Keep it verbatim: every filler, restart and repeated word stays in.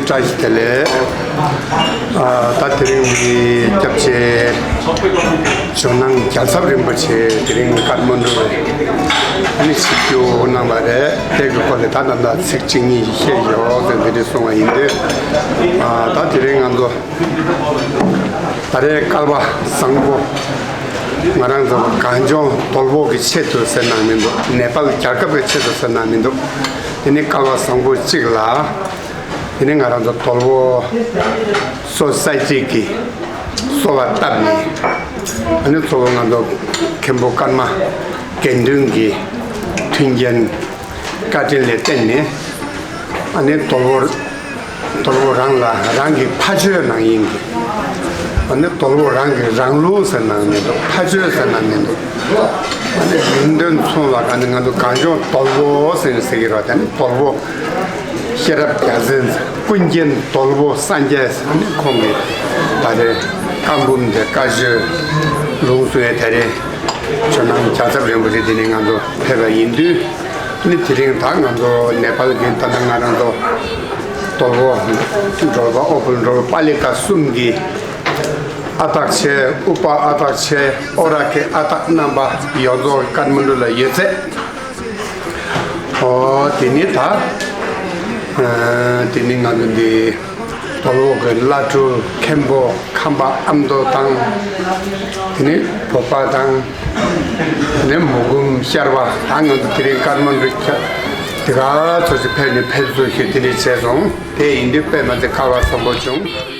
བཀྲ་ཤིས་བདེ་ལེགས། ཨ། ད་དེ་རིང་འདི་སྐྱབས་རྗེ་ཇོ་ནང་རྒྱལ་ཚབ་རིན་པོ་ཆེ་དེ་རིང་ཀ་ཐ་མན་གྲུ་ཨ་ནི་ཆིབས་བསྒྱུར་གནང་བ་རེད། དེ་གི་སྐོར་ལ་ད་ད་ད་ཚིག་གཅིག་གཉིས་ཤིག་བཤད་ཡོད་ཟེར་འདི་འདྲ་གསུང་བ་ཡིན་དུས། ཨ། ད་དེ་རིང་ང་ཚོ་ད་རེས་སྐལ་བ་བཟང་པོ། ང་རང་ཚོ་གངས་ལྗོངས་དོལ་པོ་གི་ཆེད་དུ་ཟེར་ན་མི་འདུག་ནེ་པཱལ་རྒྱལ་ཁབ་ཀྱི་ཆེད་དུ་ཟེར་ན་མི་འདུག་དེ་ནི་སྐལ་བ་བཟང་པོ་གཅིག་ལ། དེ་ནི་ང་རང་ཚོ་དོལ་པོ་སོ་སའི་ཊི་གི་གསོལ་བ་བཏབ་ནས། ཨ་ནི་གཙོ་བོ་ང་ཚོ་མཁན་པོ་ཀརྨ་དགེ་འདུན་གྱི་མཐུན་རྐྱེན་བཀའ་དྲིན་ལ་བརྟེན་ནས། ཨ་ནི་དོལ་པོ་དོལ་པོ་རང་ལ་རང་གི་ཕ་ཆོས་གནང་ཡིན་གྱི། ཨ་ནི་དོལ་པོ་རང་གི་རང་ལུགས་ཟེར་གནང་མི་འདུག་ཕ་ཆོས་ཟེར་གནང་མི་འདུག་ཨ་ནི་མིང་དོན་མཚུངས་པ་ག་ནི་ང་ཚོ་གངས་ལྗོངས་དོལ་པོ་ཟེར་ནས་ཟེར་གྱི་རེད། ཨ་ནི་དོལ་པོ་ཤེས་རབ་རྒྱལ་མཚན་ཀུན་མཁྱེན་དོལ་པོ་སངས་རྒྱས་ཟེར་ནས་ཁོང་གི་ད་རེས་བཀའ་འབུམ་དེ་བཀའ་ཆོས་ལུང་གསུང་ཡས་ད་རེས་ཇོ་ནང་རྒྱལ་ཚབ་རིན་པོ་ཆེ་དེ་ནས་ང་ཚོ་ཕེབས་པ་ཡིན་དུས། ནི་དེ་རིང་ད་ང་ཚོ་ནེ་པཱལ་གྱི་ད་ལྟ་ང་རང་ཚོ་དོལ་པོ་འབྲོག་པ་ཨོ་བུ་འབྲོག་པ་ལི་ཀ་གསུམ་གྱི་ཨ་སྟག་ཆེ། ཨུ་པ་ཨ་སྟག་ཆེ། ཨོ་ར་ཁེ་ཨ་སྟག་རྣམ་པ་ཡོངས་རྫོགས་ཀ་ཐ་མན་གྲུ་ལ་ཡོད་ཚད། ཨོ་དེ་ནི་ད་ཨ་དེ་ནི་ང་ཚོ་འདི་དོལ་པོ་གི་བླ་སྤྲུལ་མཁན་པོ་ཁམས་པ་ཨ་མདོ་དང་། དེ་ནི་བོད་པ་དང་། དེ་ནི་མུ་གུམ་ཤར་བ་དང་། ང་ཚོ་དེ་རིང་ཀ་ཐ་མན་གྲུ་ཁྱབ་དེ་ག་ཚོད་ཅིག་ཕེབས་ནས་ཕེབས་བསུ་ཞུས་དེ་འདྲ་བྱས་སོང་། དེ་ཡིན་དུས་དཔེ་མ་ཚད་སྐལ་བ་བཟང་པོ་བྱུང་།